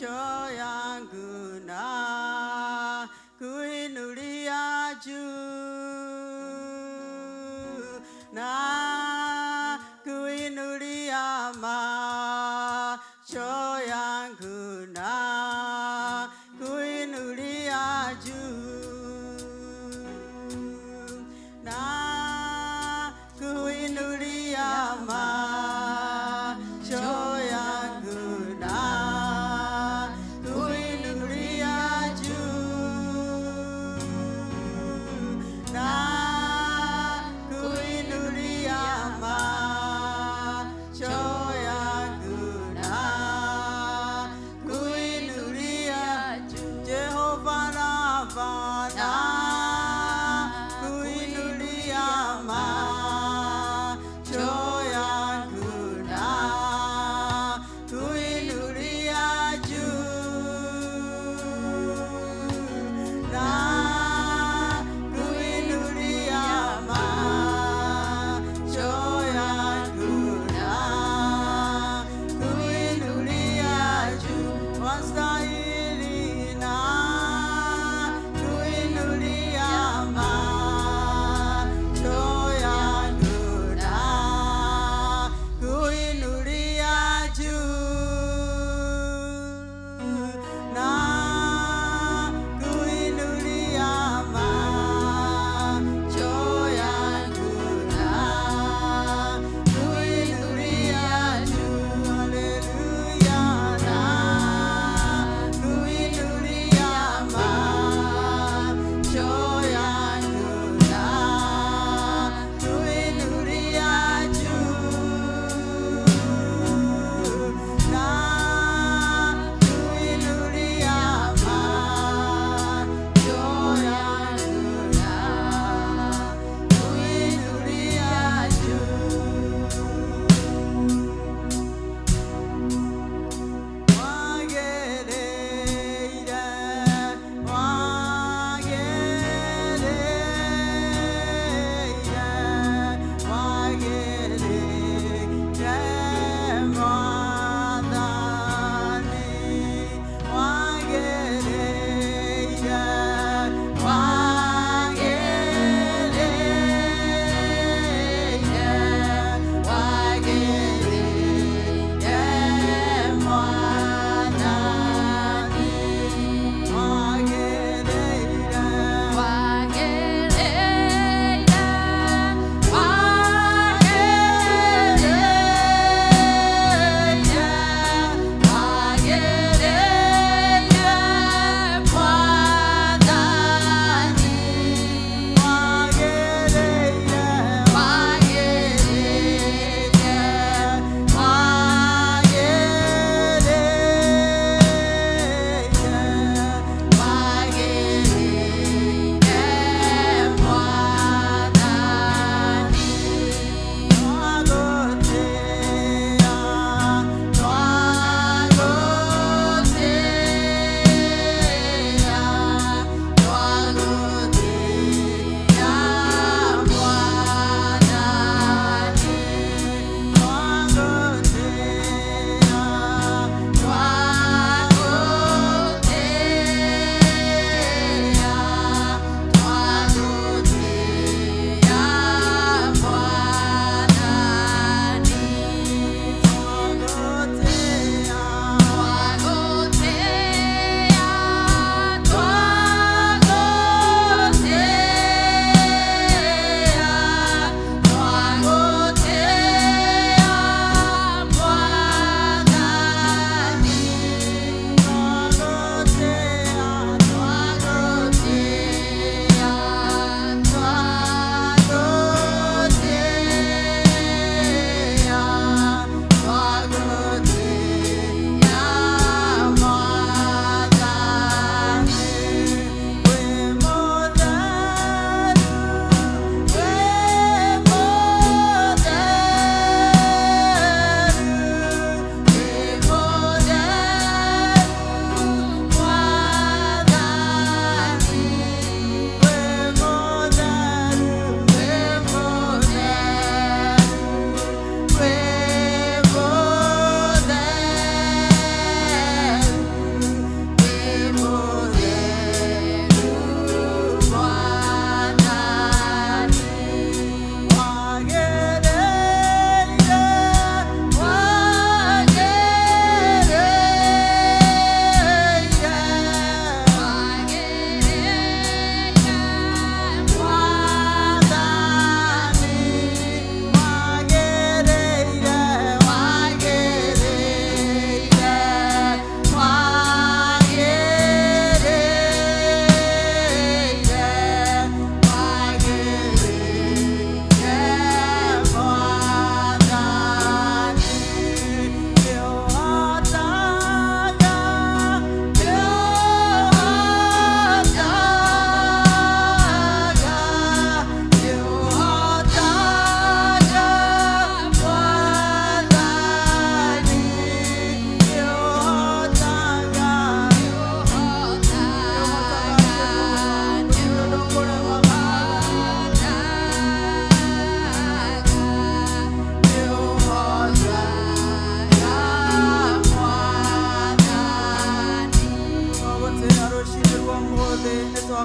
Macho yangu na kuinulia juu, na kuinulia macho yangu na kuinulia juu, na kuinulia macho yangu na kuinulia juu, na kuinulia macho yangu na kuinulia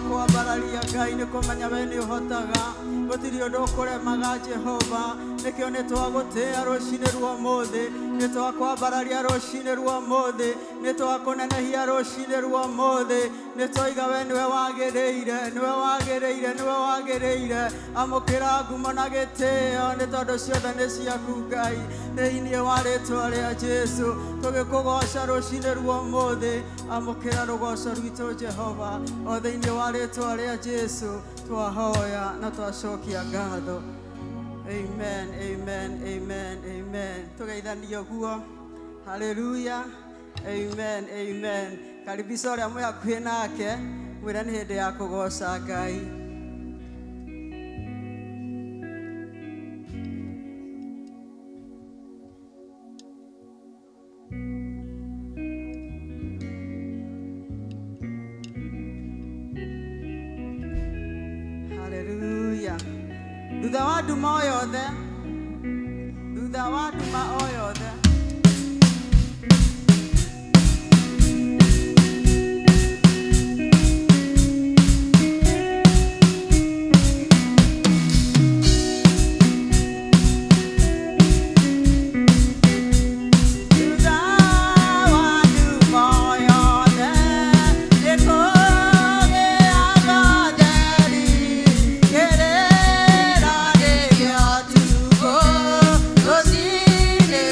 Twakwambararia Ngai nĩ kũmenya we nĩ ũhotaga, gũtirĩ ũndũ ũkũremaga Jehova. Nĩkĩo nĩ twagũtĩĩa rũcinĩ rwa ũmũthĩ, nĩ twakwambararia rũcinĩ rwa ũmũthĩ, nĩ twakũnenehia rũcinĩ rwa ũmũthĩ, nĩ twoiga we nĩwe wagĩrĩire, nĩwe wagĩrĩire, nĩwe wagĩrĩire. Amũkĩra ngumo na gĩtĩo nĩ tondũ ciothe nĩ ciaku Ngai. Thĩinĩ wa rĩtwa rĩa Jesu tũgĩkũgoca rũcinĩ rwa ũmũthĩ, amũkĩra rũgoco rwitũ Jehova. O thĩinĩ wa rĩtwa rĩa Jesu twahoya na twacokia ngatho. Amen, amen, amen, amen. Tũgeithanie ũguo. Haleluya. Amen, amen. Karibisha ũrĩa mwĩ hakuhĩ nake, mwĩre nĩ hĩndĩ ya kũgoca Ngai. Haleluya. Thutha wa nduma o yothe, thutha wa nduma o yothe, thutha wa nduma o yothe, nĩ kũgĩaga theri, kĩrĩra gĩgĩatukũ, rũcinĩ.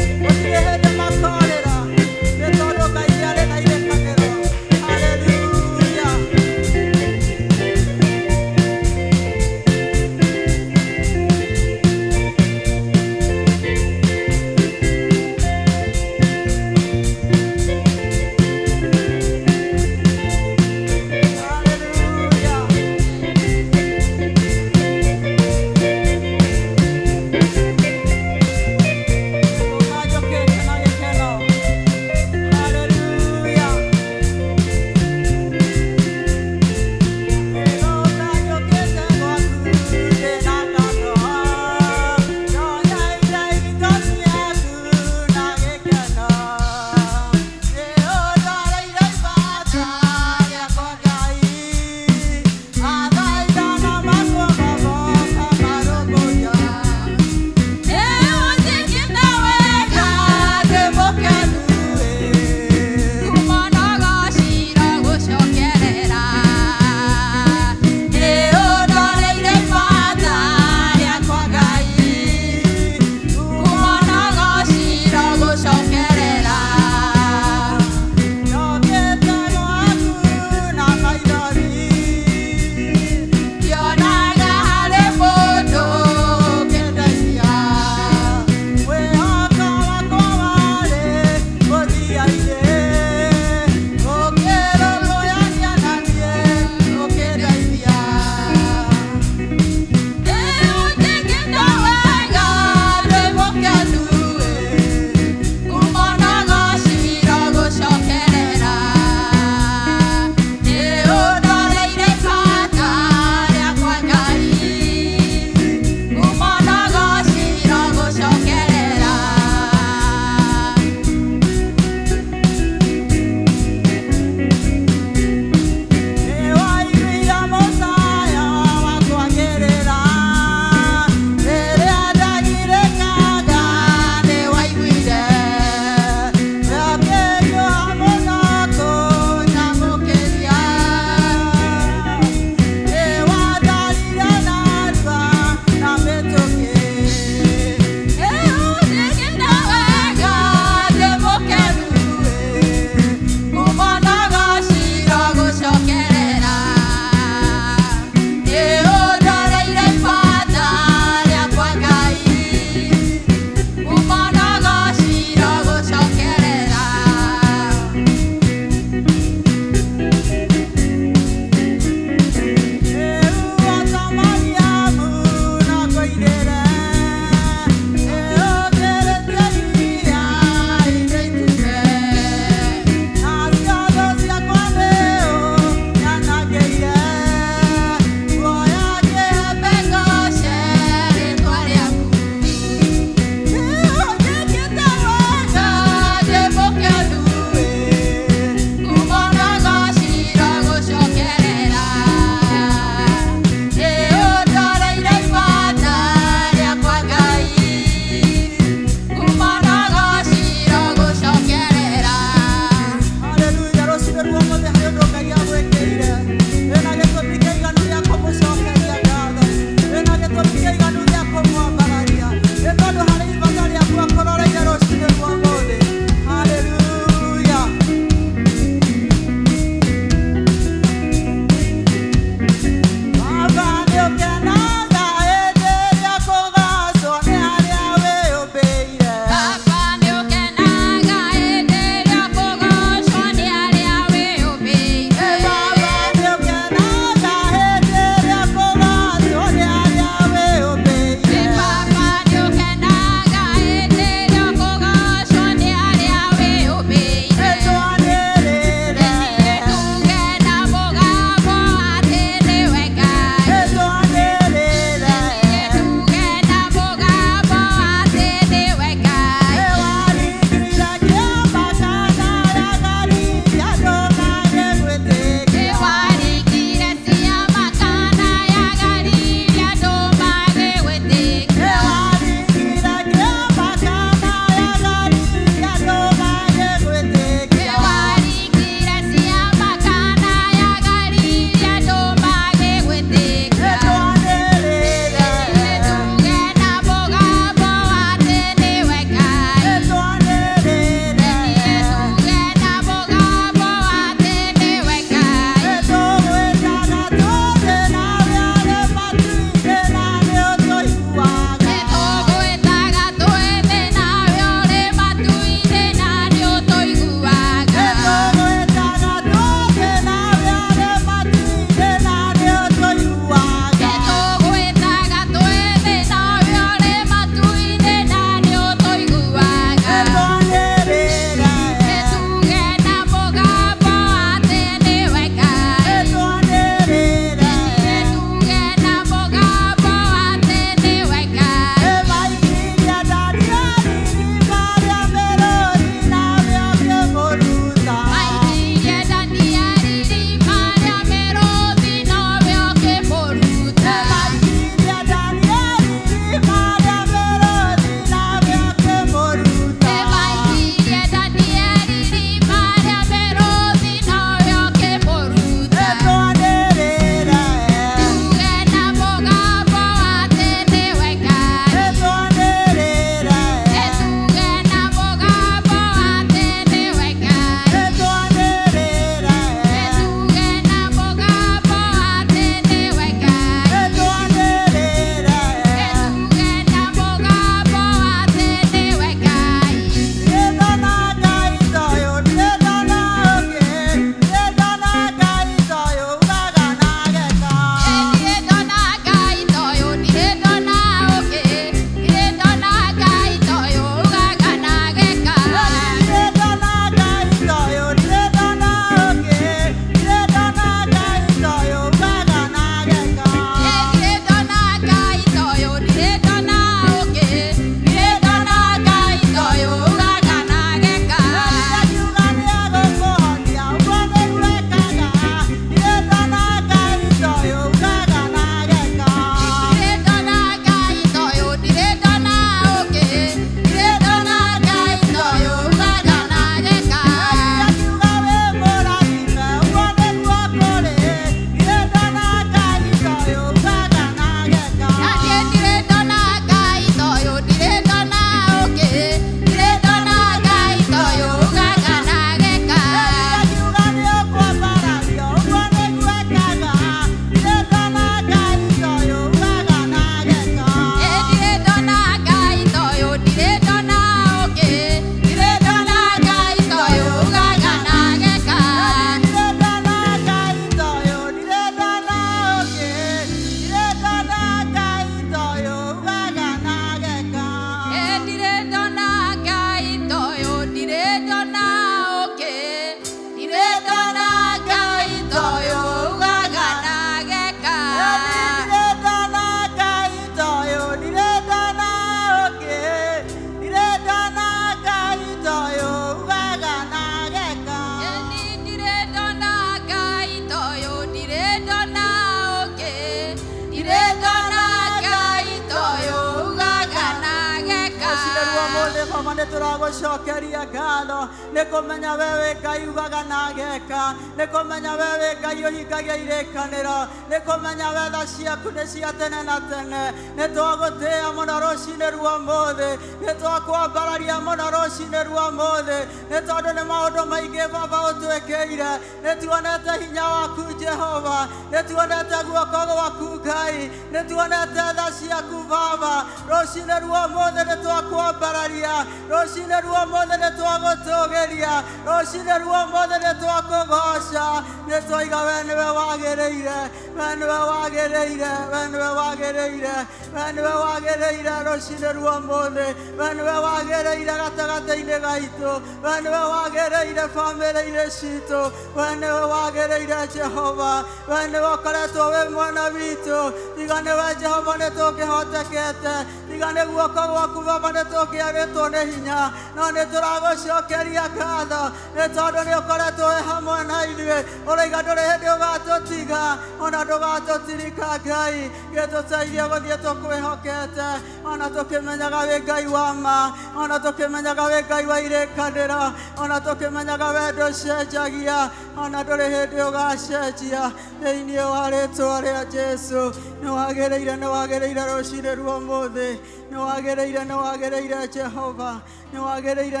Baba nĩ tũragũcokeria ngatho nĩ kũmenya we wĩ Ngai ugaga na ageka nĩ kũmenya we wĩ Ngai ũhingagia irĩkanĩro nĩ kũmenya we tha ciaku nĩ cia tene na tene nĩ twagũtĩĩa mũno rũcinĩ rwa ũmũthĩ nĩ twakwambararia mũno rũcinĩ rwa ũmũthĩ nĩ tondũ nĩ maũndũ maingĩ Baba ũtwĩkĩire nĩ tuonete hinya waku Jehova nĩ tuonete guoko gwaku Ngai nĩ tuonete tha ciaku Baba rũcinĩ rwa ũmũthĩ nĩ twakwambararia rũcinĩ rwa ũmũthĩ nĩ twagũtũgĩria rũcinĩ rwa ũmũthĩ nĩ twakũgoca nĩ twaiga we nĩwe wagĩrĩire we nĩwe wagĩrĩire we nĩwe wagĩrĩire we nĩwe wagĩrĩire rũcinĩ rwa ũmũthĩ we nĩwe wagĩrĩire gatagatĩ-inĩ gaitũ we nĩwe wagĩrĩire bamĩrĩ-inĩ citũ we nĩwe wagĩrĩire Jehova we nĩwe ũkoretwo wĩ mwana witũ tiga nĩwe Jehova nĩ tũngĩhotekete tiga nĩ guoko gwaku Baba nĩ tũngĩagĩtwo nĩ hinya no nĩ tũragũcokeria ngatho nĩ tondũ nĩ ũkoretwo wĩ hamwe na ithuĩ ũraiga ndũrĩ hĩndĩ ũgatũtiga ona ndũgatũtirika Ngai gĩtũteithie gũthiĩ tũkwĩhokete ona tũkĩmenyaga wĩ Ngai wa ma ona tũkĩmenyaga wĩ Ngai wa irĩkanĩro ona tũkĩmenyaga we ndũcenjagia ona ndũrĩ hĩndĩ ũgacenjia thĩinĩ wa rĩtwa rĩa Jesu nĩ wagĩrĩire rũcinĩ rwa ũmũthĩ nĩ wagĩrĩire Jehova nĩ wagĩrĩire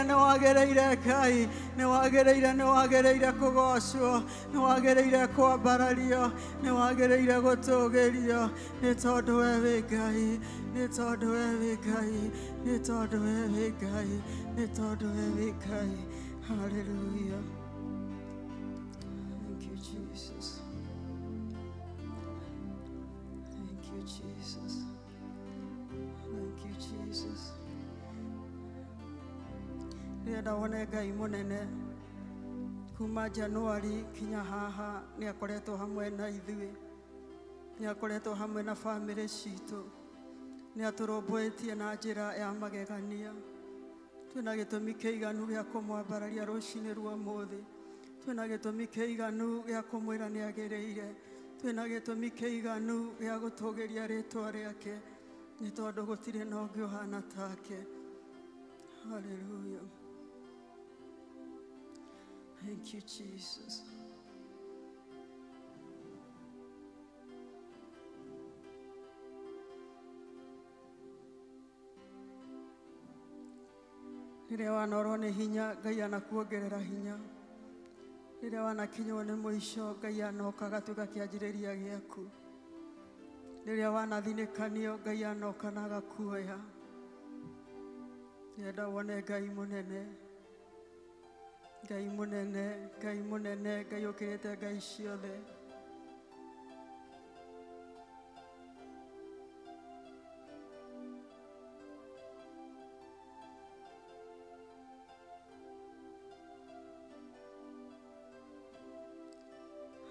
Ngai nĩ wagĩrĩire kũgocwo nĩ wagĩrĩire kwambarario nĩ wagĩrĩire gũtũgĩrio nĩ tondũ we wĩ Ngai nĩ tondũ we wĩ Ngai nĩ tondũ we wĩ Ngai nĩ tondũ we wĩ Ngai. Hallelujah. Thank you, Jesus. Thank you, Jesus. Thank you, Jesus. Ndĩrenda wone Ngai mũnene kuma Januari kinya haha nĩ akoretwo hamwe na ithuĩ nĩ akoretwo hamwe na bamĩrĩ citũ nĩ atũrũmbũĩtie na njĩra ya magegania twĩna gĩtũmi kĩiganu gĩa kũmwambararia rũcinĩ rwa ũmũthĩ twĩna gĩtũmi kĩiganu gĩa kũmwĩra nĩ agĩrĩire twĩna gĩtũmi kĩiganu gĩa gũtũgĩria rĩtwa rĩake nĩ tondũ gũtirĩ na ũngĩ ũhana take. Hallelujah. Thank you, Jesus. Rĩrĩa wanorwo nĩ hinya Ngai anakuongerera hinya rĩrĩa wanakinywo nĩ mũico Ngai anoka agatuĩka kĩanjĩrĩria gĩaku rĩrĩa wanathinĩkanio Ngai anoka na agakuoya. Ndĩrenda wone Ngai mũnene Ngai mũnene Ngai mũnene Ngai ũkĩrĩte Ngai ciothe.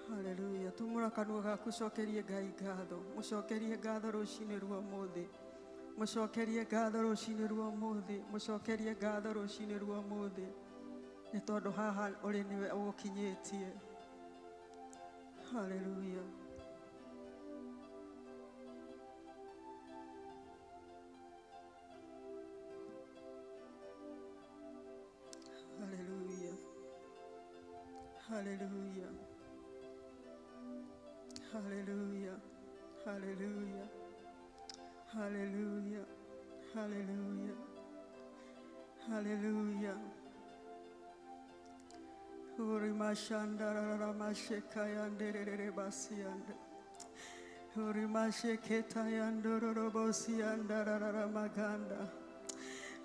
Hallelujah. Tumũra kanua gaku cokerie Ngai ngatho mũcokerie ngatho rũcinĩ rwa ũmũthĩ mũcokerie ngatho rũcinĩ rwa ũmũthĩ mũcokerie ngatho rũcinĩ rwa ũmũthĩ nĩ tondũ haha ũrĩ nĩwe ũgũkinyĩtie. Hallelujah. Hallelujah. Hallelujah. Hallelujah. Hallelujah. Hallelujah. Hallelujah. Hallelujah. Urimashandararamashekayandororobosianda.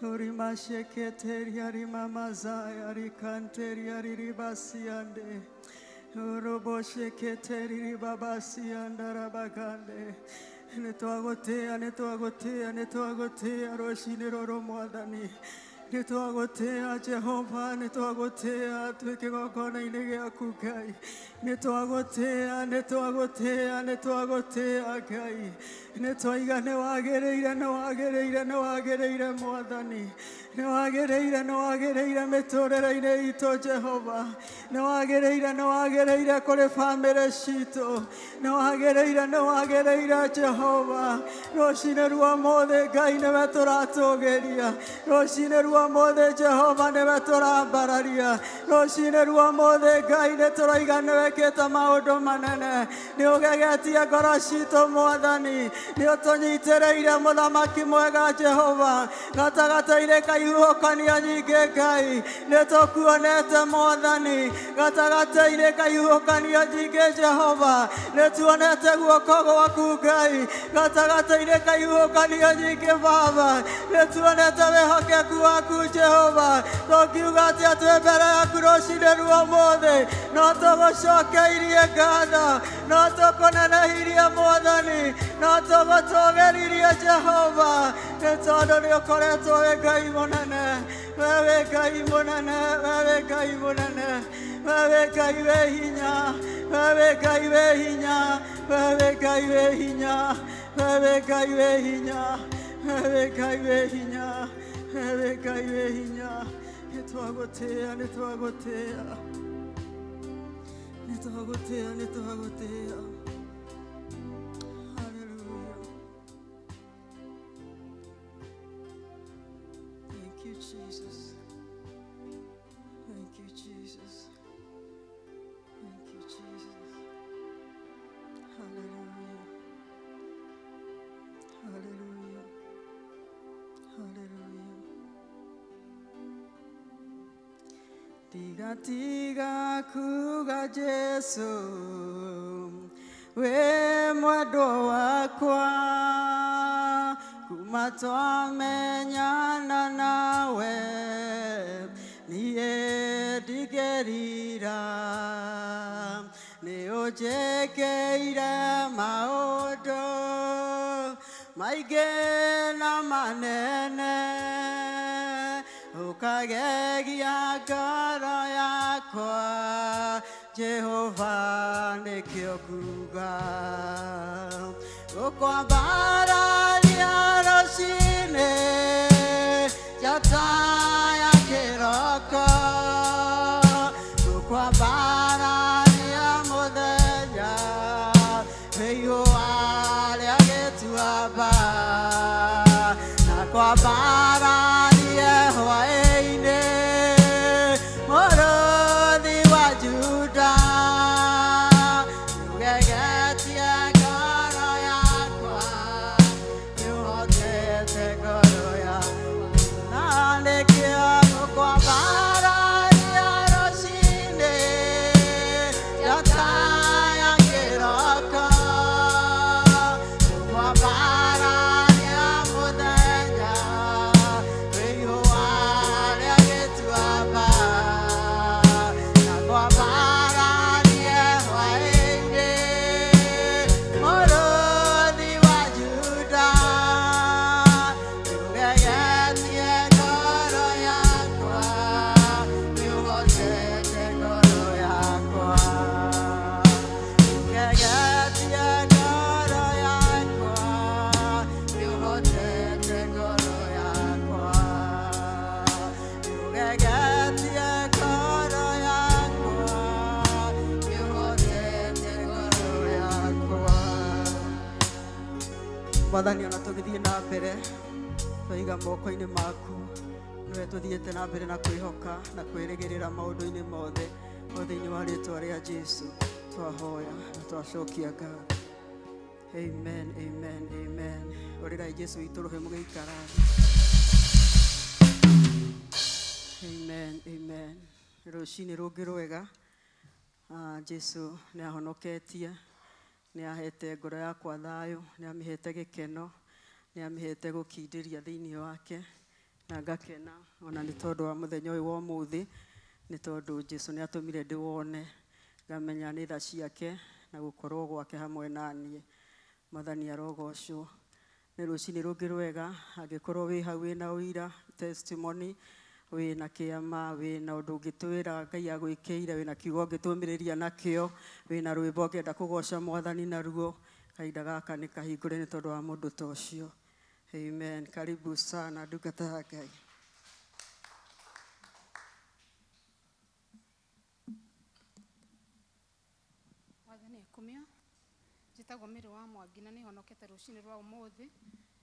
Urimasheketeriarimamazaya rikanteriariribasiande. Urobosheketeriribabasiandarabagande. Nĩtwagũtĩĩa nĩtwagũtĩĩa nĩtwagũtĩĩa rũcinĩ rũrũ Mwathani nĩtwagũtĩĩa Jehova nĩtwagũtĩĩa twĩ kĩgongona-inĩ gĩaku Ngai nĩtwagũtĩĩa nĩtwagũtĩĩa nĩtwagũtĩĩa Ngai nĩtwaiga nĩwagĩrĩire nĩwagĩrĩire nĩwagĩrĩire Mwathani nĩwagĩrĩire nĩwagĩrĩire mĩtũrĩre-inĩ itũ Jehova nĩwagĩrĩire nĩwagĩrĩire kũrĩ bamĩrĩ citũ nĩwagĩrĩire nĩwagĩrĩire Jehova rũcinĩ rwa ũmũthĩ Ngai nĩwe tũratũgĩria rũcinĩ rwa rwa ũmũthĩ Jehova nĩwe tũrambararia. Rũcinĩ rwa ũmũthĩ Ngai nĩ tũroiga nĩ wĩkĩte maũndũ manene. Nĩ ũgegetie ngoro citũ Mwathani. Nĩ ũtũnyitĩrĩire mũthamaki mwega Jehova. Gatagatĩ-inĩ ka ihuhũkanio nyingĩ Ngai nĩ tũkuonete Mwathani. Gatagatĩ-inĩ ka ihuhũkanio nyingĩ Jehova nĩ tuonete guoko gwaku Ngai. Gatagatĩ-inĩ ka ihuhũkanio nyingĩ Baba nĩ tuonete wĩhokeku waku Jehova. Tũngiuga atĩa twĩ mbere yaku rũcinĩ rwa ũmũthĩ? No tũgũcokeirie ngatho, no tũkũnenehirie Mwathani, no tũgũtũgĩririe Jehova, nĩ tondũ nĩ ũkoretwo wĩ Ngai mũnene. We wĩ Ngai mũnene, we wĩ Ngai mũnene, we wĩ Ngai wĩ hinya, we wĩ Ngai wĩ hinya, we wĩ Ngai wĩ hinya, we wĩ Ngai wĩ hinya, we wĩ Ngai wĩ hinya, we wĩ Ngai wĩ hinya. Nĩ twagũtĩĩa, nĩ twagũtĩĩa, nĩ twagũtĩĩa, nĩ twagũtĩĩa. Hallelujah. Thank you, Jesus. Thank you, Jesus. Thank you, Jesus. Hallelujah. Hallelujah. Hallelujah. Tiga tiga kuga Jesu we mwendwa wakwa, kuma twamenyana nawe niĩ ndigĩrira, nĩ ũnjĩkĩire maũndũ maingĩ na manene, ũkagegia ngoro yakwa Jehova nĩkĩo nguga. Gũkwambararia rũcinĩ njata ya kĩroko, gũkwambararia mũthenya wĩ riũa rĩa gĩtuamba, na kwambararia hwaĩ-inĩ mũrũthi wa Juda. Nĩũgegetie ngoro yakwa, nĩũhotete ngoro yakwa, na nĩkĩo ngũkwambararia rũcinĩ njata ya kĩroko, ngũkwambararia mũthenya wĩ riũa rĩa gĩtuamba, na kwambararia hwaĩ-inĩ mũrũthi wa Juda. Nĩũgegetie ngoro yakwa, nĩũhotete ngoro yakwa, nĩũgegetie ngoro yakwa, nĩũhotete ngoro yakwa, nĩũgegetie ngoro yakwa, nĩũhotete ngoro yakwa. Mwathani, ona tũgĩthiĩ na mbere twaiga moko-inĩ maku, nĩwe tũthiĩte na mbere na kwĩhoka na kwĩrĩgĩrĩra maũndũ-inĩ mothe. O thĩinĩ wa rĩtwa rĩa Jesu twahoya na twacokia ngatho. Amen, amen, amen. Ũrĩrai Jesu witũ rũhĩ mũgĩikara thĩ. Amen, amen. Rũcinĩ rũngĩ rwega. Jesu nĩ ahonoketie, nĩ ahete ngoro yakwa thayũ, nĩ amĩhete gĩkeno, nĩ amĩhete gũkindĩria thĩinĩ wake, na ngakena ona nĩ tondũ wa mũthenya ũyũ wa ũmũthĩ, nĩ tondũ Jesu nĩ atũmire ndĩwone, ngamenya nĩ tha ciake na gũkorwo gwake hamwe na niĩ. Mwathani arogocwo. Nĩ rũcinĩ rũngĩ rwega. Angĩkorwo wĩ hau wĩna ũira, testimony, wĩna kĩama, wĩna ũndũ ũngĩtwĩra Ngai agwĩkĩire, wĩna kiugo ũngĩtũmĩrĩria nakĩo, wĩna rwĩmbo ũngĩenda kũgoca Mwathani naruo, kahinda gaka nĩ kahingũre nĩ tondũ wa mũndũ ta ũcio. Amen. Karibu sana ndungata ya Ngai. Mwathani akumio. Njĩtagwo Mĩrĩ wa Mwangi na nĩhonokete rũcinĩ rwa ũmũthĩ.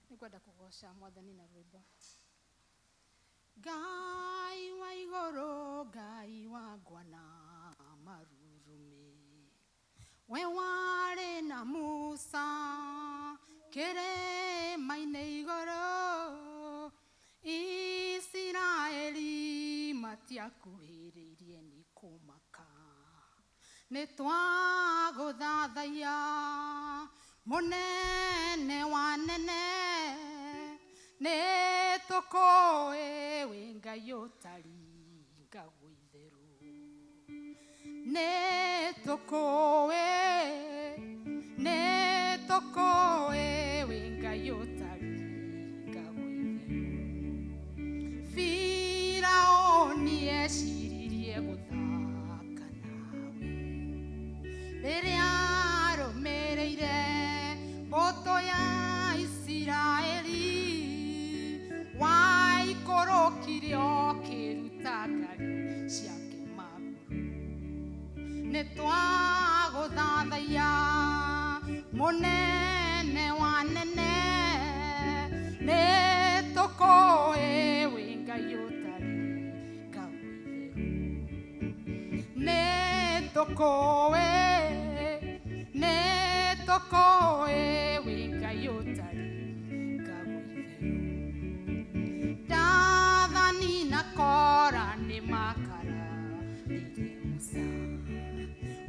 Nĩngwenda kũgoca Mwathani na rwĩmbo. Ngai wa igũrũ, Ngai wa ngwana marurumĩ, we warĩ na Musa kĩrĩma-inĩ igũrũ, Isiraeli matiakuhĩrĩirie nĩ kũmaka. Nĩ twagũthathaiya mũnene wa nene, nĩ tũkũĩ wĩ Ngai ũtaringagwo itherũ. Nĩ tũkũĩ, nĩ tũkũĩ wĩ Ngai ũtaringagwo itherũ. Firaũni eciririe gũthaka nawe rĩrĩa arũmĩrĩire mbũtũ ya Isiraeli, waikũrũkire ũkĩruta ngari ciake magũrũ. Nĩ twagũthathaiya mũnene wa nene, nĩ tũkũĩ wĩ Ngai ũtaringagwo itherũ. Nĩ tũkũĩ, nĩ tũkũĩ wĩ Ngai ũtaringagwo itherũ. Dathani na Kora nĩ makararirie Musa,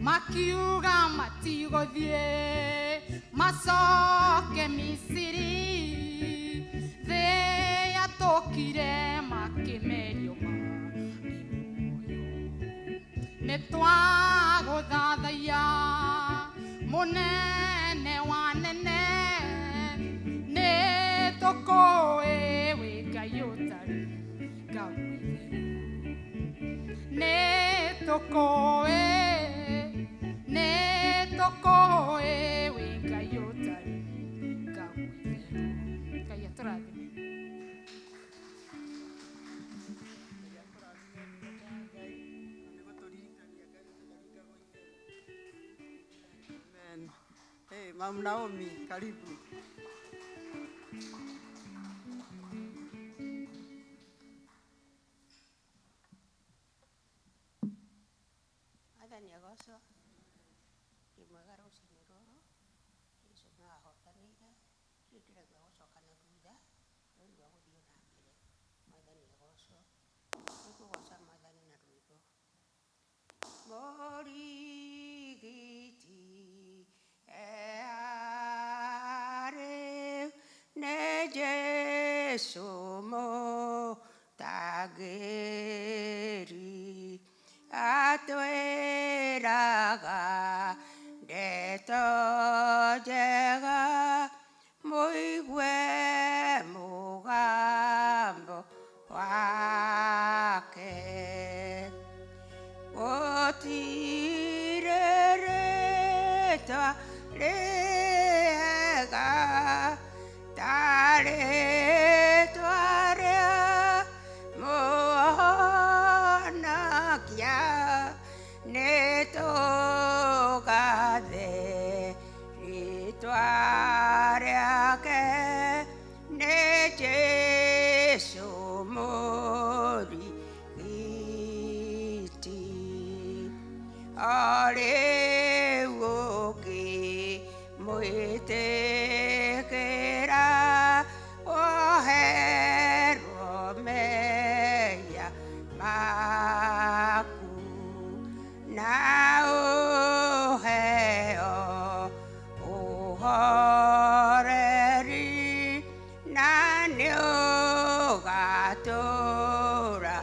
makiuga matigũthiĩ macoke Misiri, thĩ yatũkire makĩmerio marĩ muoyo. Nĩ twagũthathaiya mũnene wa nene, nĩ tũkũĩ wĩ Ngai ũtaringagwo itherũ. Nĩ tũkũĩ, nĩ tũkũĩ wĩ Ngai ũtaringagwo itherũ. Ngai atũrathime. Ngai akũrathime ndungata ya Ngai, na nĩ gũtũririkania Ngai ũtaringagwo itherũ. Amen. Hey, Mam Naomi, karibu. Mwathani agocwo. Ndĩ mwega rũcinĩ rũrũ, Jesũ no ahotanĩire, ndirĩ ndĩraigua gũcoka na thutha, ndĩraigua gũthiĩ na mbere. Mwathani agocwo. Nĩngũgoca Mwathani na rwĩmbo. Mũrigiti earĩ nĩ Jesũ mũtangĩri, atwĩraga ndeto njega, mũigue mũgambo wake. Gũtirĩ rĩtwa rĩega ta rĩtwa rĩa Mũhonokia, nĩ tũgathe rĩtwa rĩake, nĩ Jesũ mũrigiti. O rĩu ũngĩmwĩtĩkĩra, woherwo mehia maku, na ũheo ũhoreri, na nĩũgatũũra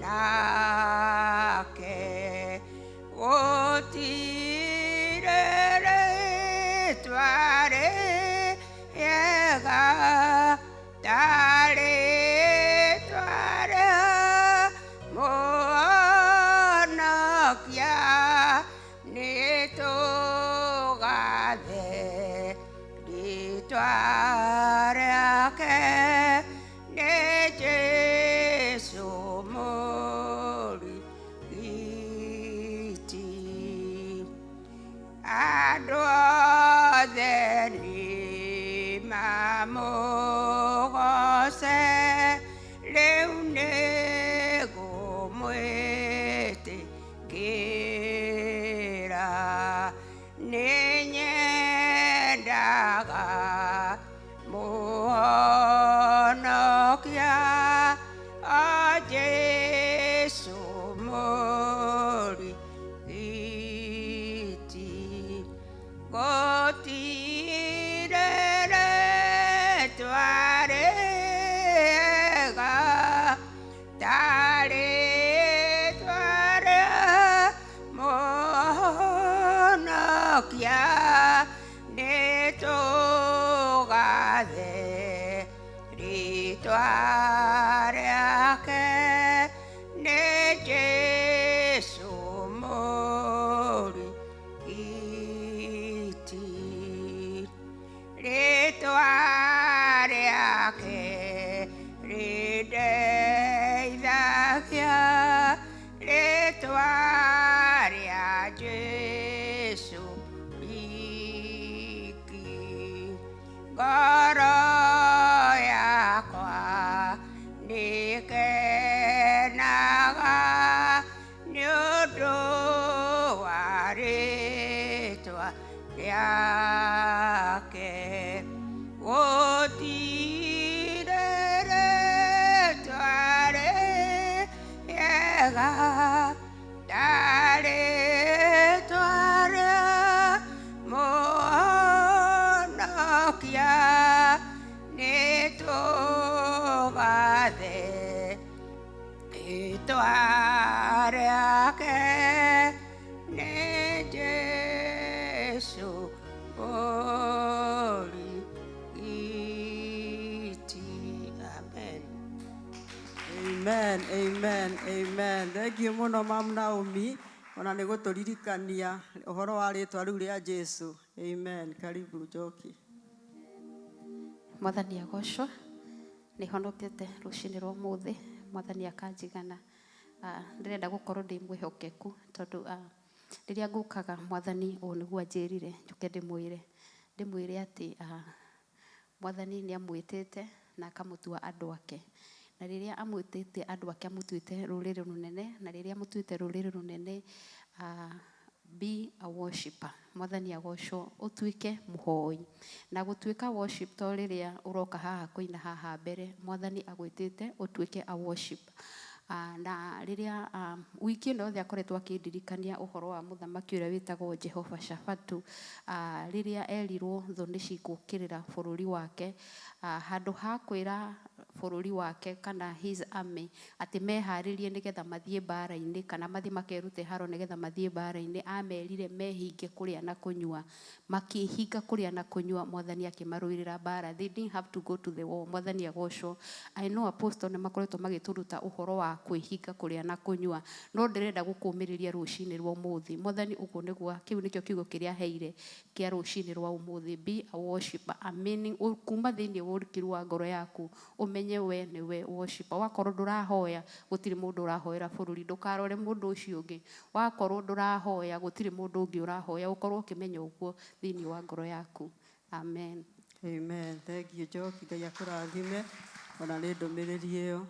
nake. Gũtirĩ rĩtwa rĩega ta rĩtwa rĩa Mũhonokia, nĩ tũgathe rĩtwa rĩake, nĩ Jesũ mũrigiti. Andũ othe nĩ mamũgoce, Rĩu nĩngũmwĩtĩkĩra nĩnyendaga Mũhonokia o Jesũ mũrigiti. Gũtirĩ rĩĩtwa rĩega ta rĩĩtwa rĩa Mũhonokia, nĩtũgathe rĩĩtwa rĩake nĩ Jesũ mũrigiti. Rĩĩtwa rĩake rĩndeithagia, rĩĩtwa rĩa Jesũ riki. Ngoro yakwa nĩkenaga nĩ ũndũ wa rĩĩtwa rĩake. Gũtirĩ rĩĩtwa rĩega ta rĩĩtwa rĩa Mũhonokia, nĩtũgathe rĩĩtwa rĩake nĩ Jesũ mũrigiti. Amen. Amen, amen, amen. Thank you mũno Mam Naomi ona nĩ gũtũririkania ũhoro wa rĩtwa rĩu rĩa Jesu. Amen. Karibu Njoki. Mwathani agocwo nĩ honokete rũcinĩ rwa ũmũthĩ Mwathani akanjigana. Ndĩrenda gũkorwo ndĩ mwĩhokeku tondũ rĩrĩa ngũkaga Mwathani ũũ nĩguo anjĩrire njũke ndĩmwĩre atĩ Mwathani nĩ amwĩtĩte na akamũtua andũ ake, na rĩrĩa amwĩtĩte andũ ake amũtuĩte rũrĩrĩ rũnene, na rĩrĩa amũtuĩte rũrĩrĩ rũnene, be a worshipper. Mwathani agocwo ũtuĩke mũhoi, na gũtuĩka worship to rĩrĩa ũroka haha kũina haha mbere. Mwathani agwĩtĩte ũtuĩke a worship. Na rĩrĩa wiki ĩno yothe akoretwo akĩndirikania ũhoro wa mũthamaki ũrĩa wĩtagwo Jehova Shafatu, rĩrĩa erirwo thũ nĩ cigũkĩrĩra bũrũri wake, handũ ha kwĩra bũrũri wake kana his army atĩ meharĩrie nĩgetha mathiĩ mbara-inĩ kana mathiĩ makerute haro nĩgetha mathiĩ mbara-inĩ, amerire mehinge kũrĩa na kũnyua. Makĩhinga kũrĩa na kũnyua, Mwathani akĩmarũĩrĩra mbara. They didn't have to go to the war. Mwathani agocwo. I know apostle nĩ makoretwo magĩtũruta ũhoro wa kwĩhinga kũrĩa na kũnyua, no ndĩrenda gũkũmĩrĩria rũcinĩ rwa ũmũthĩ. Mwathani ũguo nĩguo kĩu nĩkĩo kiugo kĩrĩa aheire kĩa rũcinĩ rwa ũmũthĩ. Be a worshipper, a meaning kuma thĩinĩ wa ũrikĩru wa ngoro yaku ũmenye we nĩwe worshipper. Wakorwo ndũrahoya gũtirĩ mũndũ ũrahoera bũrũri, ndũkarore mũndũ ũcio ũngĩ. Wakorwo ndũrahoya gũtirĩ mũndũ ũngĩ ũrahoya, ũkorwo ũkĩmenya ũguo thĩinĩ wa ngoro yaku. Amen. Amen. Thank you Njoki, Ngai akũrathime ona nĩ ndũmĩrĩri ĩyo.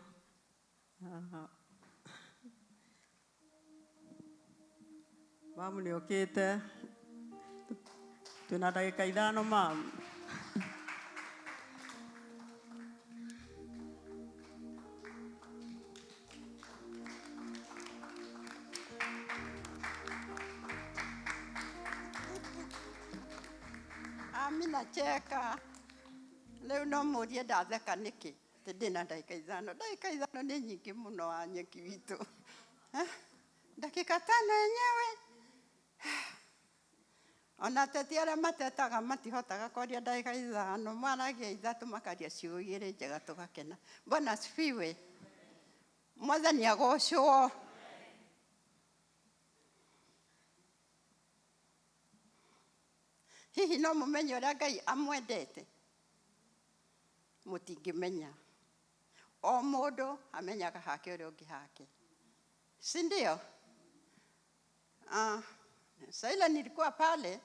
Mamu nĩ okĩte, twĩna ndagĩka 5 mamu. Amina cheka rĩu no mũrie ndatheka nĩkĩ atĩ ndĩna ndagĩka 5. Ndagĩka 5 nĩ nyingĩ mũno wa nyeki witũ. Dakika 5 yenyewe ona ateti arĩa matetaga matihotaga kwaria ndagĩka 5, maragia 3 makaria ciugo 2 njega tũgakena. Bwana asifiwe. Mwathani agocwo. Hihi no mũmenye ũrĩa Ngai amwendete? Mũtingĩmenya. O mũndũ amenyaga hake ũrĩa ũngĩ hake, si ndio? Saila nilikuwa pale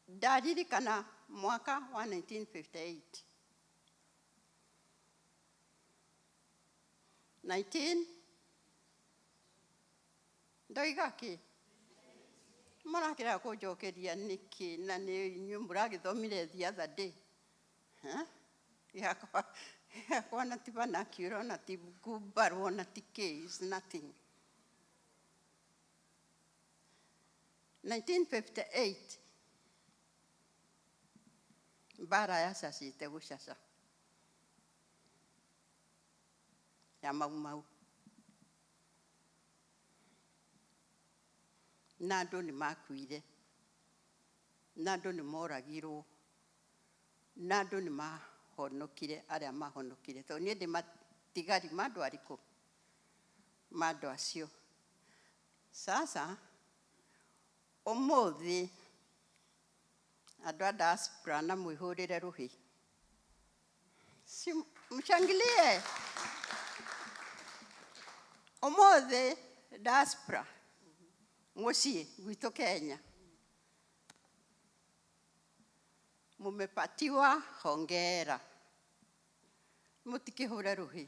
ndaririkana mwaka wa 1958. 19 ndoiga kĩ? Mũrakĩrega kũnjokeria nĩkĩ na nĩ inyuĩ mũragĩthomire the other day? Huh? Yakwa yakwa na ti vernacular na ti ngumbarwo na ti kĩ, is nothing. 1958 mbara yacacĩte gũcaca ya Mau Mau, na andũ nĩ makuire, na andũ nĩ moragirwo, na andũ nĩ mahonokire arĩa mahonokire, tondũ niĩ ndĩ matigari ma andũ arĩkũ, ma andũ acio. Sasa ũmũthĩ andũ a diaspora na mwĩhũrĩre rũhĩ, si mshangilie. Ũmũthĩ diaspora mũciĩ gwitũ Kenya mumepatiwa hongera, mũtikĩhũre rũhĩ.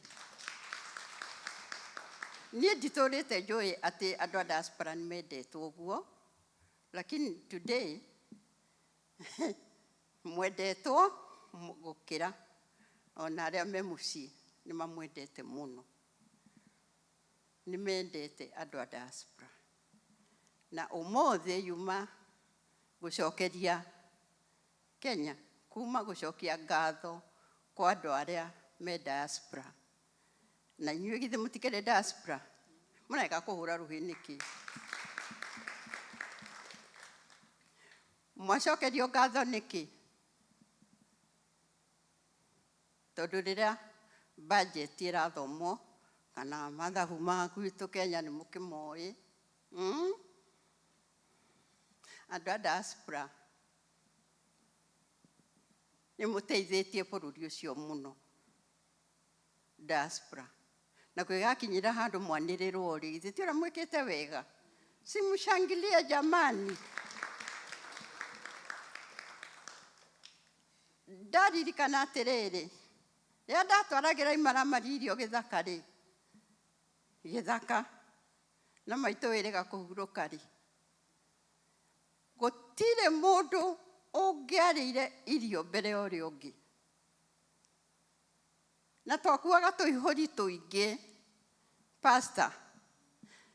Niĩ nditũrĩte njũĩ atĩ andũ a diaspora nĩ mendetwo ũguo, lakini today mwendetwo gũkĩra ona arĩa me mũciĩ nĩ mamwendete mũno, nĩ mendete andũ a diaspora. Na ũmũthĩ yuma gũcokeria Kenya, kuma gũcokia ngatho kwa andũ arĩa me diaspora. Na inyuĩ githĩ mũtikĩrĩ diaspora? Mũreka kũhũra rũhĩ nĩkĩ? Mwacokerio ngatho nĩkĩ? Tondũ rĩrĩa budget ĩrathomwo kana mathabu ma gwitũ Kenya nĩ mũkĩmoĩ, Andũ a diaspora nĩ mũteithĩtie bũrũri ũcio mũno, diaspora. Na kwĩgakinyĩra handũ mwanĩrĩrwo rĩ, githĩ ti ũrĩa mwĩkĩte wega? Si mshangilie jamani. Ndaririkana atĩrĩrĩ, rĩrĩa ndatwaragĩra imaramari irio gĩthaka rĩ, gĩthaka na maitũ wĩrĩga kũhurũka rĩ, gũtirĩ mũndũ ũngĩarĩire irio mbere ya ũrĩa ũngĩ. Na twakuaga tũihũri tũingĩ, pastor,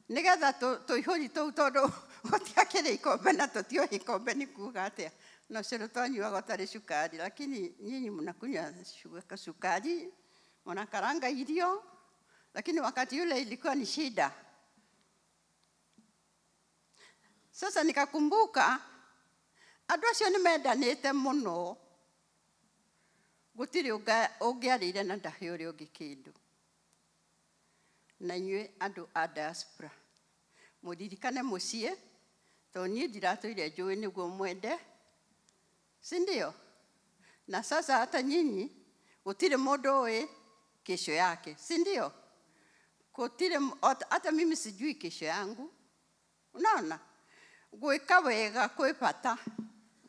nĩgetha tũihũri tũu, tondũ gũtiakĩrĩ ikombe na tũtiũĩ ikombe nĩ kuuga atĩa. No cũrũ twanyuaga ũtarĩ cukari, lakini nyinyi mnakunywa sukari, mnakaranga irio, lakini wakati ule ilikuwa ni shida. Sasa nikakumbuka andũ acio nĩ mendanĩte mũno, gũtirĩ ũngĩarĩire na ndahe ũrĩa ũngĩ kĩndũ. Na inyuĩ andũ a diaspora mũririkane mũciĩ, tondũ niĩ ndiratũire njũĩ nĩguo mwende, si ndio? Na sasa hata nyinyi gũtirĩ mũndũ ũĩ kesho yake, si ndio? Gũtirĩ hata mimi sijui kesho yangu. Unaona? Gwĩka wega kwĩ bata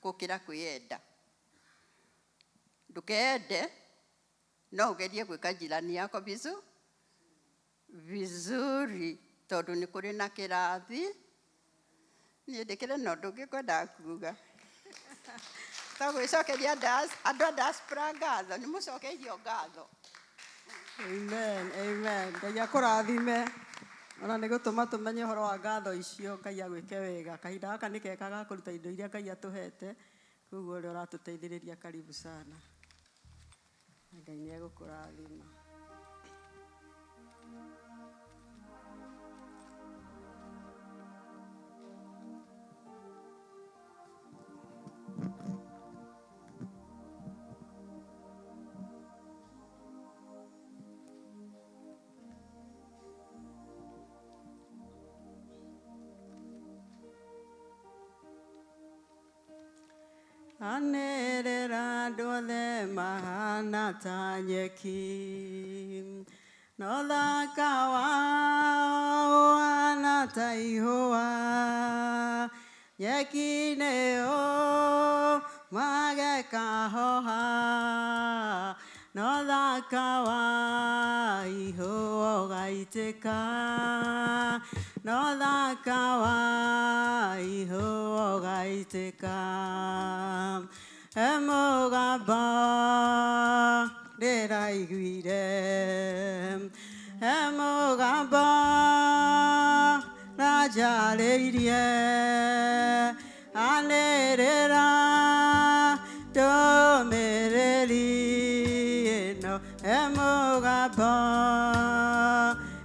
gũkĩra kwĩyenda. Ndũkeyende, no ũgerie gwĩka jirani yako vizuri, tondũ nĩ kũrĩ na kĩrathi. Niĩ ndĩkĩrĩ na ũndũ ũngĩ ngwendaga kuga. To gwĩcokeria andũ a diaspora ngatho, nĩ mũcokeirio ngatho. Amen, amen. Ngai akũrathime. Ona nĩ gũtũma tũmenye ũhoro wa ngatho icio, Ngai agwĩke wega. Kahinda gaka nĩ kega ga kũruta indo iria Ngai atũhete, koguo ũrĩa ũratũteithĩrĩria karibu sana. Ngai nĩ egũkũrathima. Anĩrĩra andũ othe mahana ta nyeki, no thaka wao ũhana ta ihũa. Nyeki nĩyo magekahoha, no thaka wa ihũ ũgaitĩka, no thaka wa ihũ ũgaitĩka. He mũgambo ndĩraiguire, he mũgambo ranjarĩirie, anĩrĩra ndũmĩrĩri ĩno. He mũgambo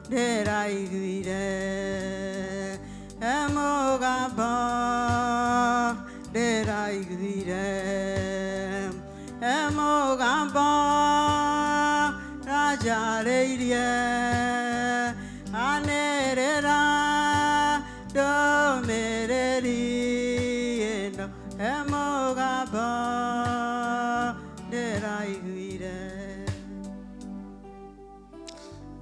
ndĩraiguire, he mũgambo ndĩraiguire, he mũgambo ranjarĩirie, anĩrĩra ndũmĩrĩri ĩno. He mũgambo ndĩraiguire.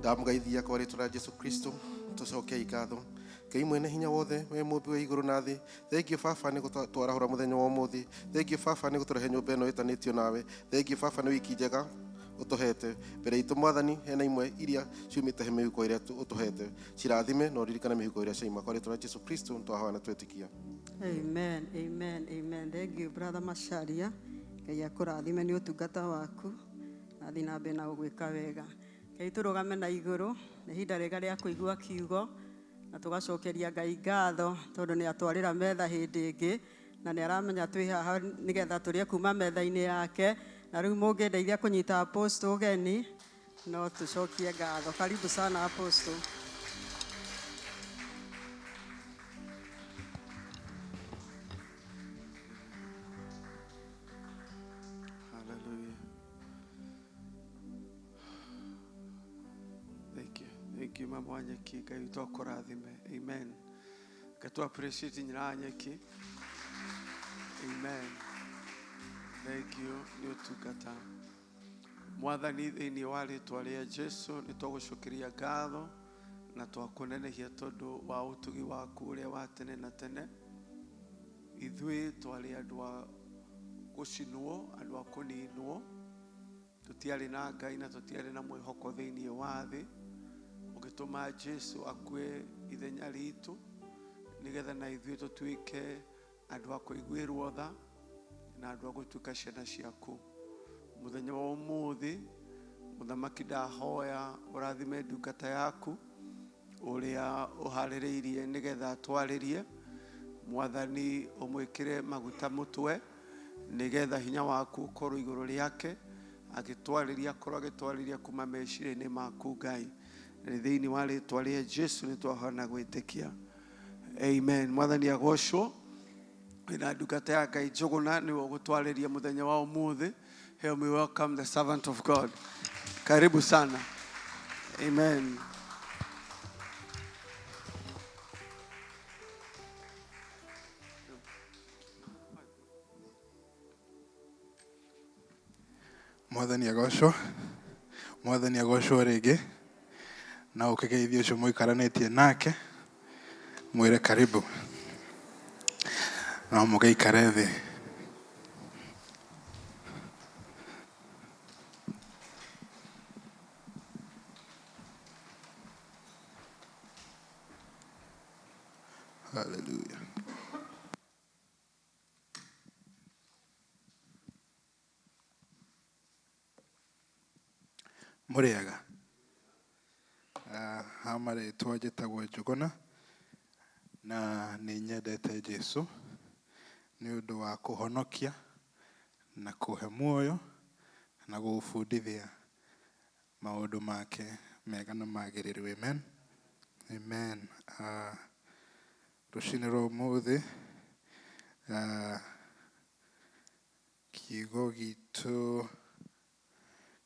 Ndamũgeithia kwa rĩtwa rĩa Jesu Kristo, tũcoke ngatho Ngai mwene hinya wothe, we mũmbi wa igũrũ na thĩ. Thengiũ baba nĩ gũtwarahũra mũthenya wa ũmũthĩ. Thengiũ baba nĩ gũtũrehe nyũmba ĩno ĩtanĩtio nawe. Thengiũ baba nĩ wiki njega ũtũhete mbere itũ. Mwathani, hena imwe iria ciumĩte he mĩhuko ĩrĩa ũtũhete, cirathime na ũririkane mĩhuko ĩrĩa ciaima. Kwa rĩtwa rĩa Jesu Kristo twahoya na twetĩkia. Amen, amen, amen. Thank you, Brother Macharia. Ngai akũrathime nĩ ũtungata waku na thiĩ na mbere na gũgwĩka wega. Ngai tũrũgame na igũrũ, nĩ ihinda rĩega rĩa kũigua kiugo na tũgacokeria Ngai ngatho tondũ nĩ atwarĩra metha hĩndĩ ĩngĩ na nĩ aramenya twĩ haha nĩgetha tũrĩe kuma metha-inĩ yake. Na rĩu mũngĩndeithia kũnyita apostle ũgeni no tũcokie ngatho. Karibu sana apostle. Hallelujah. Thank you. Thank you, Mama Wanyeki. Ngai witũ akũrathime. Amen. Ngai tu appreciate nyina Wanyeki. Amen. Thank you nĩ ũtungata. Mwathani, thĩinĩ wa rĩtwa rĩa Jesu nĩ twagũcokeria ngatho na twakũnenehia tondũ wa ũtugi waku ũrĩa wa tene na tene. Ithuĩ twarĩ andũ a gũcinwo, andũ a kũninwo, tũtiarĩ na Ngai na tũtiarĩ na mwĩhoko thĩinĩ wa thĩ. Ũgĩtũma Jesu akue ithenya ritũ nĩgetha na ithuĩ tũtuĩke andũ a kũiguĩrwo tha na andũ a gũtuĩka ciana ciaku. Mũthenya wa ũmũthĩ, mũthamaki, ndahoya ũrathime ndungata yaku ũrĩa ũharĩrĩirie nĩgetha atwarĩrie. Mwathani, ũmwĩkĩre maguta mũtwe nĩgetha hinya waku ũkorwo igũrũ rĩake agĩtwarĩria, akorwo agĩtwarĩria kuma meciria-inĩ maku Ngai. Na nĩ thĩinĩ wa rĩtwa rĩa Jesu nĩ twahoya na gwĩtĩkia. Amen. Mwathani agocwo. Na ndungata ya Ngai Njũgũna nĩwe ũgũtwarĩria mũthenya wa ũmũthĩ. Help me welcome the servant of God. Karibu sana. Amen. Mwathani agocwo. Mwathani agocwo rĩngĩ. Na ũkĩgeithio ũcio mũikaranĩtie nake, mwĩre karibu. No mũgĩikare thĩ. Hallelujah. Mũrĩega. Ha marĩtwa njĩtagwo Njũgũna na nĩ nyendete Jesu nĩ ũndũ wa kũhonokia na kũhe muoyo na gũbundithia maũndũ make mega na magĩrĩru. Amen. Amen. Rũcinĩ rwa ũmũthĩ, kiugo gitũ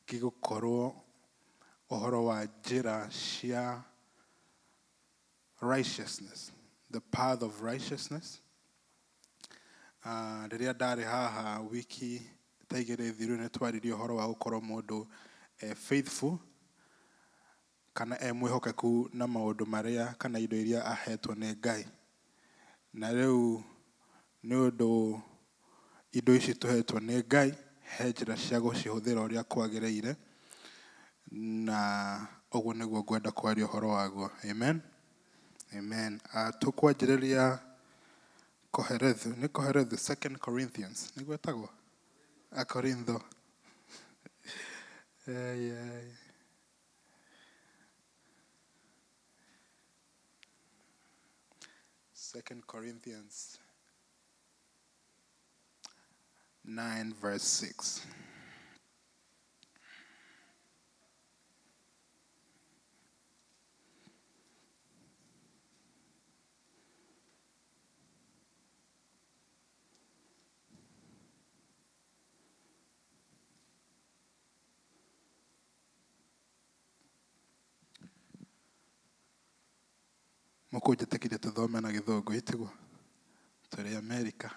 gĩgũkorwo ũhoro wa njĩra cia righteousness, the path of righteousness. Rĩrĩa ndarĩ haha wiki ta igĩrĩ thiru, nĩ twaririe ũhoro wa gũkorwo mũndũ e faithful kana e mwĩhokeku na maũndũ marĩa kana indo iria ahetwo nĩ Ngai. Na rĩu nĩ ũndũ indo ici tũhetwo nĩ Ngai, he njĩra cia gũcihũthĩra ũrĩa kwagĩrĩire, na Ũguo nĩguo ngwenda kwaria ũhoro waguo. Amen. Amen. Tũkwanjĩrĩria Koherethu. Nĩ Koherethu, 2 Corinthians. Nĩguo ĩtagwo? Akorintho. Ai, ai. 2 Corinthians 9 verse 6. Mũkũnjĩtĩkĩria tũthome na gĩthũngũ itiguo tũrĩ America.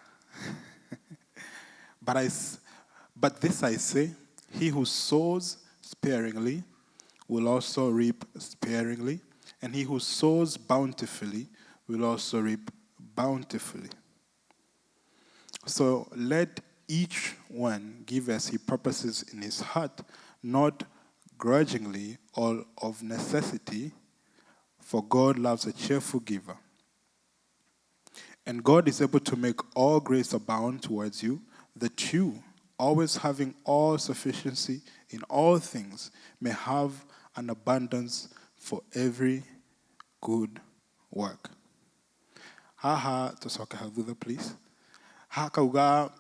But this I say, he who sows sparingly will also reap sparingly, and he who sows bountifully will also reap bountifully. So let each one give as he purposes in his heart, not grudgingly or of necessity, for God loves a cheerful giver. And God is able to make all grace abound towards you, that you, always having all sufficiency in all things, may have an abundance for every good work. Haha, tucoke hau thutha, please. Hakauga,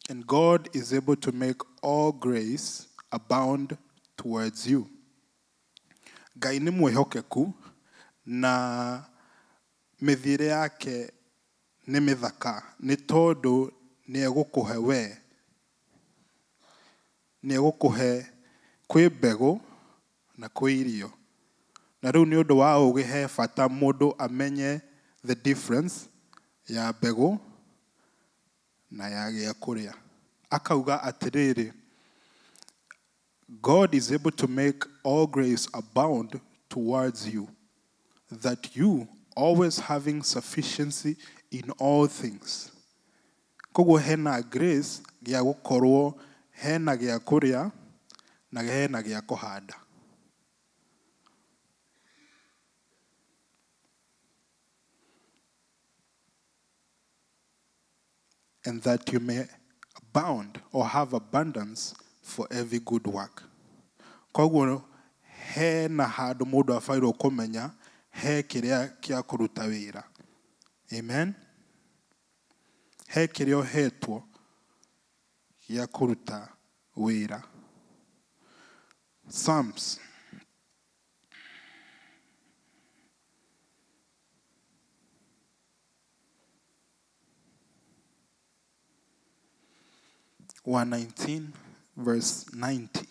and God is able to make all grace abound towards you. Ngai nĩ mwĩhokeku na mĩthiĩre yake nĩ mĩthaka nĩ tondũ nĩ egũkũhe we, nĩ egũkũhe kwĩ mbegũ na kwĩ irio. Na rĩu nĩ ũndũ wa ũũgĩ he bata mũndũ amenye the difference ya mbegũ na ya gĩa kũrĩa. Akauga atĩrĩrĩ, God is able to make all grace abound towards you, that you, always having sufficiency in all things. Koguo hena grace gĩa gũkorwo hena gĩa kũrĩa na hena gĩa kũhanda. And that you may abound or have abundance for every good work. Koguo hena handũ mũndũ abairwo kũmenya he kĩrĩa kĩa kũruta wĩra. Amen. He kĩrĩa ũhetwo gĩa kũruta wĩra. Psalms. 119 verse 90.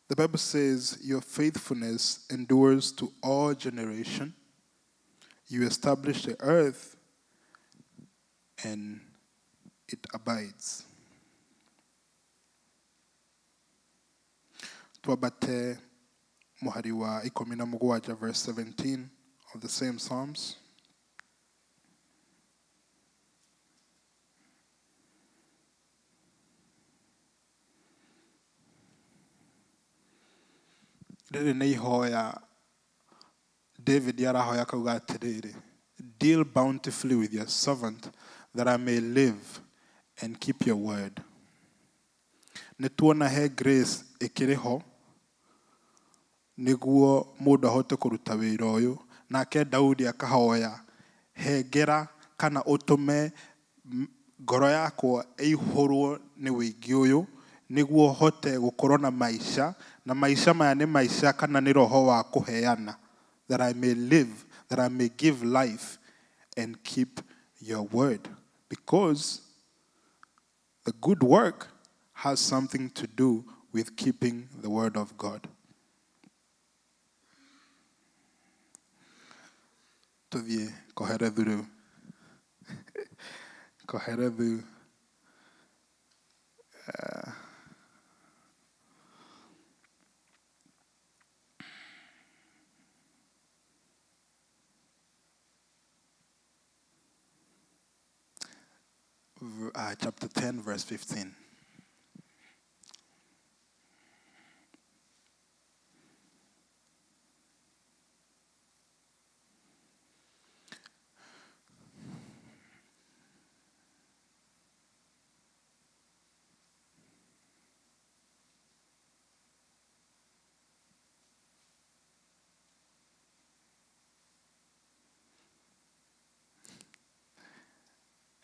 The Bible says, your faithfulness endures to all generation. You establish the earth and it abides. Twabate muhari wa 17, verse 17 of the same Psalms. Rĩrĩ nĩ ihoya David arahoya akauga atĩrĩrĩ, deal bountifully with your servant that I may live and keep your word. Nĩ tuona he grace ĩkĩrĩ ho nĩguo mũndũ ahote kũruta wĩra ũyũ. Nake Daudi akahoya, hengera kana ũtũme ngoro yakwa ĩihũrwo nĩ wĩingĩ ũyũ nĩguo hote gũkorwo na maica, na maica maya nĩ maica kana nĩ roho wa kũheana, that I may live, that I may give life and keep your word. Because the good work has something to do with keeping the word of God. Tũthiĩ Kohelethu rĩu. Kohelethu chapter 10, verse 15.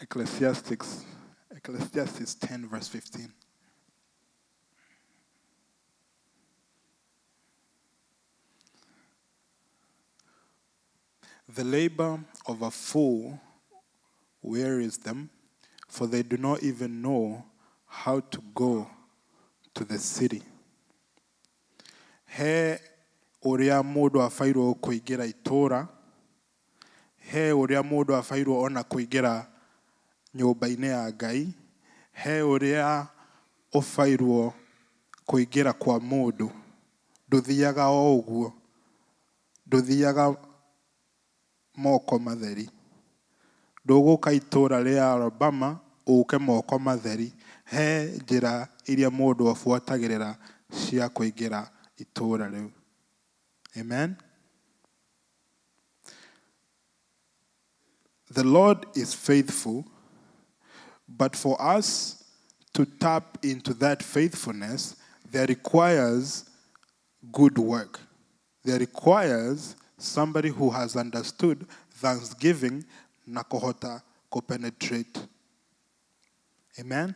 Ecclesiastes 10, verse 15. The labor of a fool wearies them, for they do not even know how to go to the city. He ũrĩa mũndũ abairwo kũingĩra itũũra, he ũrĩa mũndũ abairwo ona kũingĩra nyũmba-inĩ ya Ngai, he ũrĩa ũbairwo kũingĩra kwa mũndũ. Ndũthiaga o ũguo, ndũthiaga moko matheri. Ndũgũka itũũra rĩa Alabama ũke moko matheri. He njĩra iria mũndũ abuatagĩrĩra cia kũingĩra itũũra rĩu. Amen. The Lord is faithful, but for us to tap into that faithfulness, there requires good work. There requires somebody who has understood thanksgiving na kũhota kũpenetrate. Amen.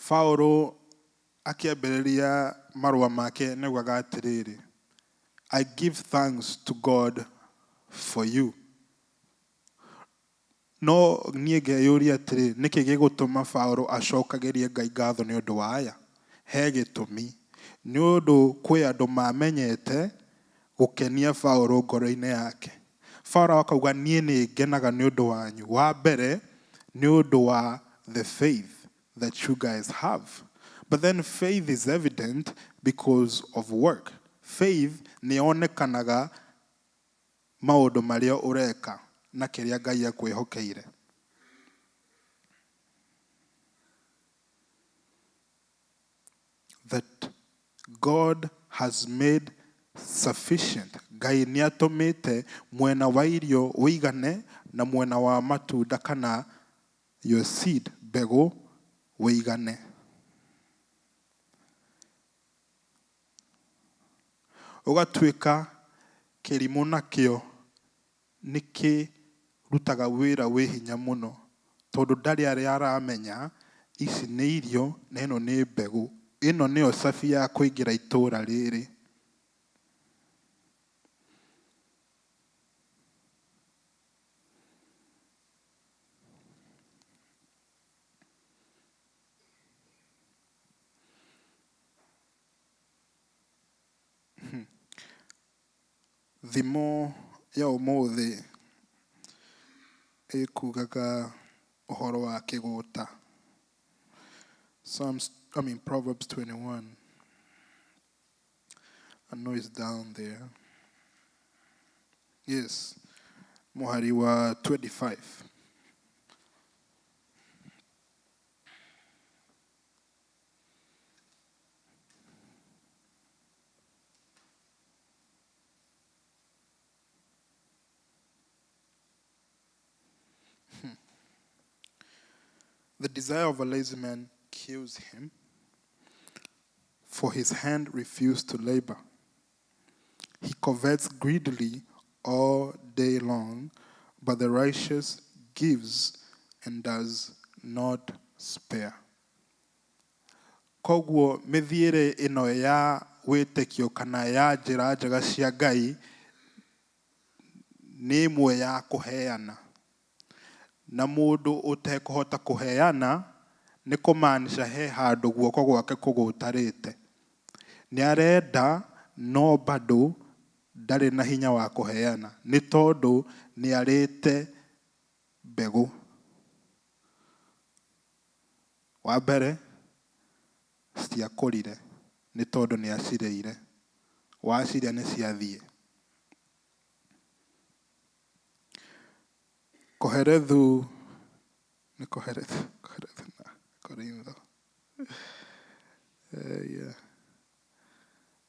Paulo akĩambĩrĩria marũa make nĩaugaga atĩrĩrĩ, I give thanks to God for you. No niĩ ngeyũria atĩrĩ, nĩkĩ gĩgũtũma Paulo acokagĩrie Ngai ngatho nĩ ũndũ wa aya? He gĩtũmi. Nĩ ũndũ kwĩ andũ mamenyete gũkenia Paulo ngoro-inĩ yake. Paulo akauga niĩ nĩ ngenaga nĩ ũndũ wanyu. Wa mbere nĩ ũndũ wa the faith that you guys have. But then faith is evident because of work. Faith nĩ yonekanaga maũndũ marĩa ũreka na kĩrĩa Ngai akwĩhokeire. That God has made sufficient. Ngai nĩ atũmĩte mwena wa irio ũigane na mwena wa matunda kana your seed, mbegũ, ũigane. Ũgatuĩka kĩrimũ nakĩo nĩkĩrutaga wĩra wĩ hinya mũno, tondũ ndarĩ arĩa aramenya ici nĩ irio na ĩno nĩ mbegũ. Ĩno nĩyo cabi ya kũingĩra itũũra rĩrĩ. Thimo ya ũmũthĩ ĩkugaga ũhoro wa kĩgũta. Proverbs 21. I know it's down there. Yes. Mũhari wa 25. The desire of a lazy man kills him, for his hand refused to labor. He covets greedily all day long, but the righteous gives and does not spare. Koguo mĩthiĩre ĩno ya wĩtĩkio kana ya njĩra njega cia Ngai nĩ ĩmwe ya kũheana. Na mũndũ ũtekũhota kũheana nĩ kũmaanisha he handũ guoko gwake kũgũtarĩte. Nĩ arenda no bado ndarĩ na hinya wa kũheana nĩ tondũ nĩ arĩte mbegũ. Wa mbere citiakũrire nĩ tondũ nĩ acirĩire. Waciria nĩ ciathiĩ. Koherethu nĩ Koherethu, Koherethu na Korintho. Yeah.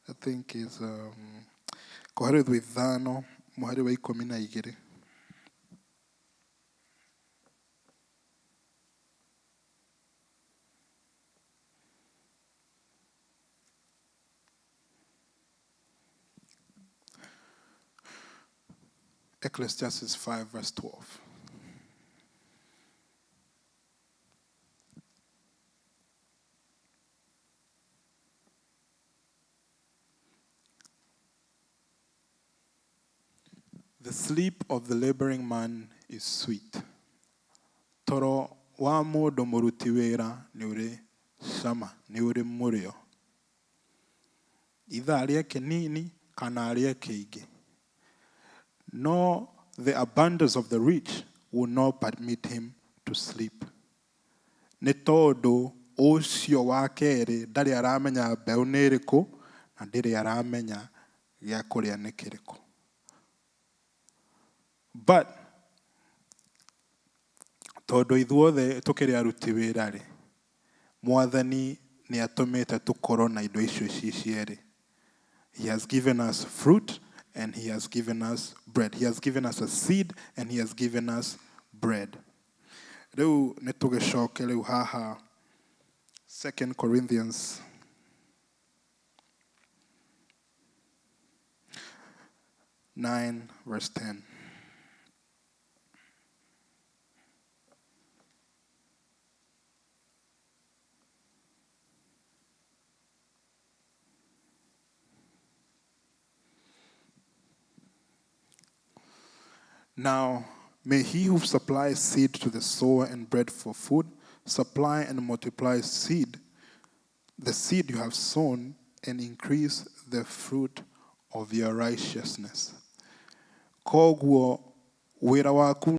I think is Koherethu 5 mũhari wa 12. Ecclesiastes 5 verse 12. The sleep of the laboring man is sweet. Toro wa mũndũ mũruti wĩra nĩ ũrĩ cama, nĩ ũrĩ mũrĩo. Ithaa rĩa kĩnini kana rĩa kĩingĩ. No, the abundance of the rich will not permit him to sleep. Nĩ tondũ ũcio wa kerĩ ndarĩ aramenya mbeũ nĩ ĩrĩkũ na ndĩrĩ aramenya gĩa kũrĩa nĩ kĩrĩkũ. But tondũ ithuothe tũkĩrĩ aruti wĩra rĩ, Mwathani nĩ atũmĩte tũkorwo na indo icio ci cierĩ. He has given us fruit and he has given us bread. He has given us a seed and he has given us bread. Rĩu nĩ tũgĩcoke rĩu haha 2 Corinthians 9 verse 10. Now, may he who supplies seed to the sower and bread for food, supply and multiply seed, the seed you have sown, and increase the fruit of your righteousness. Koguo wĩra waku